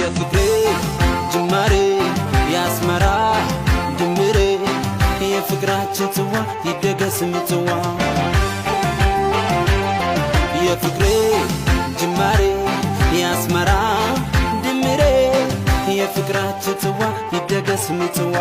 የፍቅሬ ጅማሬ የአስመራ ድምሬ የፍቅራችን ጽዋ ይደገስ ምጽዋ። የፍቅሬ ጅማሬ የአስመራ ድምሬ የፍቅራችን ጽዋ ይደገስ ምጽዋ።